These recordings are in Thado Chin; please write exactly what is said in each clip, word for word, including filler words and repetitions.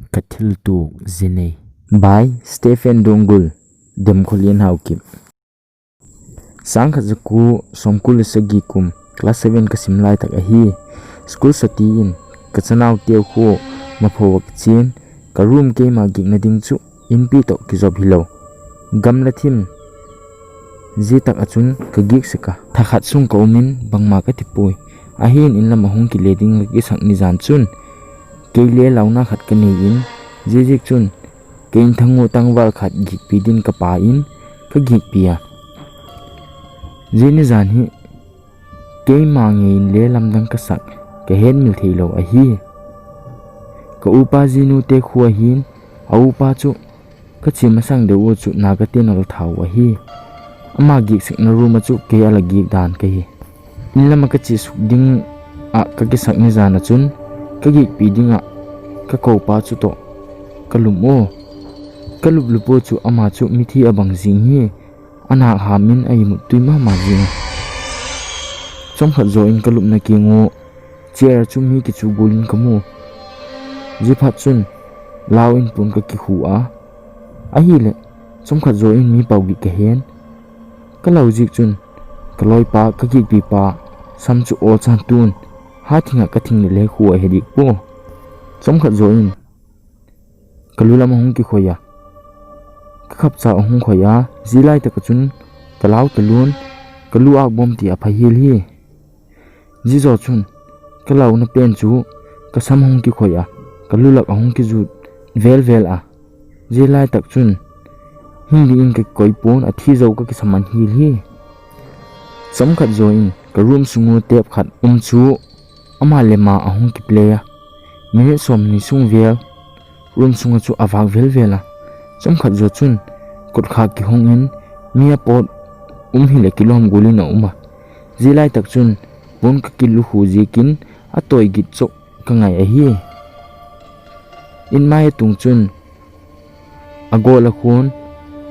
Ka thiltuh jinei. By Stephen Dongul, Demkholian Haokip. Sangkhat jaku somkul le sagi kum class seven kasim laitak ahi. School sati in ka chanau teu khu mapho a kichen, ka room keima gikna ding chu inpi toh kijop hilou. Gamla thim ji tak a chun ka gik sek a. Thakhat sung ka um in bangma ka tipoi. Ahin inlam a hung kile ding ka kisak ni jan chun kei le launa khat ka nei in, jijik chun kei in thangu tangval khat gikpi din ka pa in ka gikpi a. Jini jan hi keima ngei in le lamdang ka sak ka het mil thei lou ahi. Ka upa jinu te khu ahin, a upa chu ka che masang deu u chu na ka tin a ka thau ahi. Ama gik sek na room a chu kei a la gik dan ka hi. Inlam a ka che suk ding a ka kisak ni jan a chun ka gikpi ding a ka kou pa chu toh ka lum u. Ka lup lup u chu ama chu mithi a bang jing hi. Ana ham in a imut tui mama jing a. Chomkhat jo in ka lupna kingu chair chu mi kichu gul in ka mu. Jiphat chun lau in pun ka kikhu a. Ahile chomkhat jo in mi pau gik ka hen. Ka lau jik chun ka loipa ka gikpi pa sam chu ol chan tun ha thinga ka thing le khu a he dik po. Chomkhat jo in ka lu lam a hung kikhoi a. Ka khapcha a hung khoi a, ji laitak a chun ka lau talun, ka lu ak bom ti a pha hil hi. Ji jo chun ka launa pen chu ka sam hung kikhoi a, ka lu lak a hung kijut vel vel a. Ji laitak chun hing ding in ka koi pon a thi jo ka kisaman hil hi. Chomkhat jo in ka room sungu tep khat um chu ama le ma a hung kiplay a. Minute som ni sung vel room sunga chu a vak vel vel a. Chomkhat jo chun kotkha kihong in mi a pot um hile kilom gul in a um a. Ji laitak chun pon ka kilu khu jikin a toi git chok ka ngai ahi. In mai a tung chun a gol a khun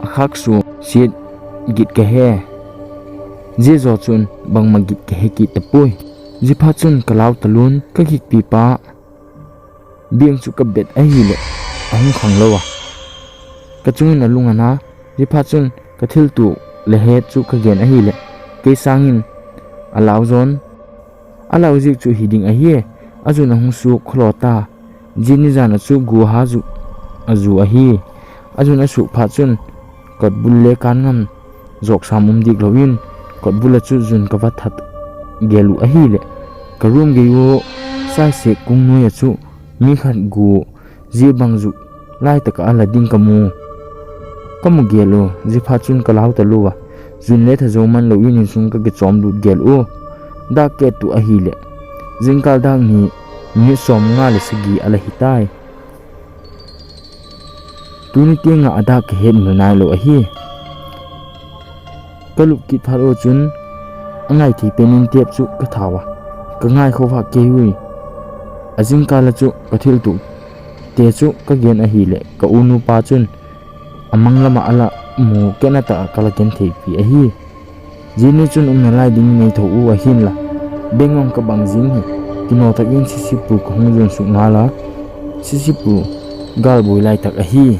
a khak su sit git ka he. Ji jo chun bangma git ka he kit tapoi. Jiphat chun ka lau talun ka gikpi pa beng chu ka bet ahile a hung khang lou a. Ka chungin a lung ana, jiphat chun ka thiltuh le het chu ka gen ahile kei sangin a lau jon. A lau jik chu hi ding ahi, a jun a hung suk kholo ta. Jini jan a chu gu ha ju a ju ahi. A jun a suk phat chun kotbul le kan ngam jok sam um dik lou in kotbul a chu jun ka va that gel u ahile ka room gei u sai se kung noi a chu mi khat gu ji bang ju laitak a la ding ka mu. Ka mu gel u, jiphat chun ka lau talou a, jun le tha jo man lou in insung ka kichom lut gel u. Dak ke tu ahile jingkal dak ni minute som nga le sagi a la hi tai. Tuni tenga a dak ka het mil nai lou ahi. Ka lup kit phat u chun a ngai thei pen in tep chu ka thau a, ka ngai kho vak kei ui. A jingkal a chu ka thiltuh te chu ka gen ahile ka u nu pa chun a mang lama a la mu ken a ta a ka la ken thei pi ahi. Jini chun umna lai ding nei tho u ahin la. Beng ong ka bang jing hi. Kino tak in sisipu ka hung jun suk na la. Sisipu gal bui laitak ahi.